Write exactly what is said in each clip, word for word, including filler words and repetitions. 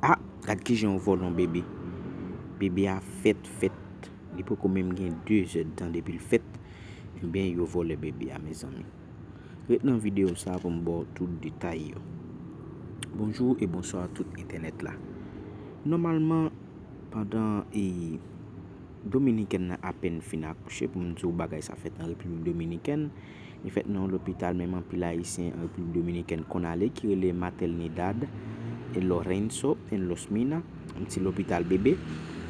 Ah, gad kijan yo vòlè yon bebe. Bebe a fèt, fèt. Li poko menm gen de zèdtan depi l fèt. Ebyen, yo vòlè bebe a, mezanmi. Ret nan videyo sa pou m ba w tout detay yo. Bonjou e bonswa tout entènèt la. Nòmalman, pandan e Dominikèn nan apèn fin akouche, pou m di w bagay sa fèt an Repiblik Dominikèn, li fèt nan yon lopital menm anpil Ayisyen an Repiblik Dominikèn konn ale, ki rele Maternidad e Lorenzo en Los Mina, yon ti lopital bebe.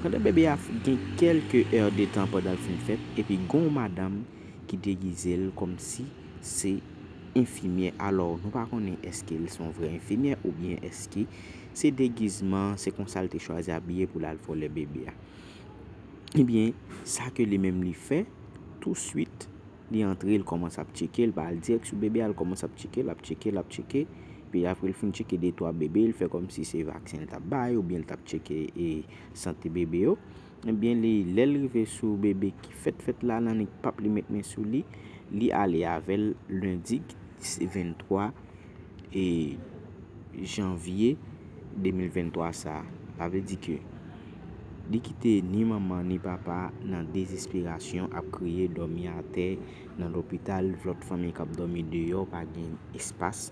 Pandan bebe a gen kèlke è de tan pandan l fin fèt, epi gon madanm ki degize l kòmsi se enfimyè. Alò, nou pa konnen èske l se yon vrè enfimyè oubyen èske se degizman, se konsa l te chwazi abiye pou l al vòlè bebe a. Ebyen, sa ke li menm li fè, touswit, li antre, l kòmanse ap tcheke, l pa al dirèk sou bebe a, l kòmanse ap tcheke, l ap tcheke, l ap tcheke. Epi apre l fin tcheke de twa bebe, l fè kòmsi se vaksen l t ap bay oubyen l t ap tcheke e sante bebe yo. Ebyen, li, lè l rive sou bebe ki fèt fèt la, nan nèg p ap li met men sou li, li ale avè l lendi vennntwa e janvye de mil venntwa sa a. Sa vle di ke li kite ni manman ni papa nan dezesperasyon, ap kriye, dòmi atè nan lopital, lòt fanmi k ap dòmi deyò, pa gen espas.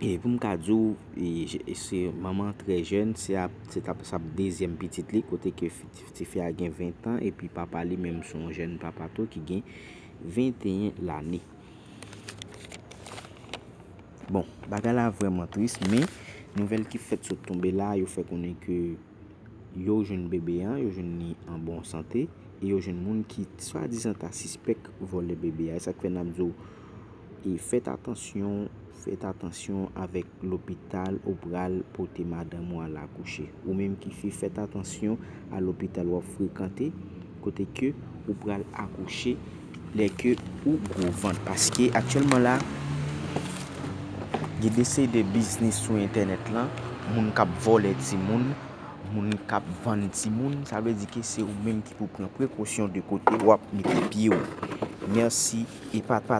E pou m ka di w, e, je- e se manman trè jèn, se ap, se t ap, se ap dezyèm pitit li, kote ke fi- tifi a gen ven tan, epi papa li menm se yon jèn papa tou ki gen venteyen lane. Bon, bagay la vrèman tris, men nouvèl ki fèt sot tonbe la, yo fè konnen ke yo jwenn bebe an, yo jwenn li an bon sante, e yo jwenn moun ki swadizan ta sispèk vòlè bebe a. E sa k fè n ap di w, e fèt atansyon, fèt atansyon avèk lopital ou pral pote madanm ou al akouche. Ou menm ki fi, fèt atansyon a lopital w ap frekante, kote ke ou pral akouche lè ke ou gwo vant. Paske aktyèlman la, gen de seri de biznis sou entènèt lan, moun k ap vòlè timoun, moun k ap vann timoun, sa vle di ke se ou menm ki pou pran prekosyon de kote w ap mete pye w. Mèsi, e pa, pa,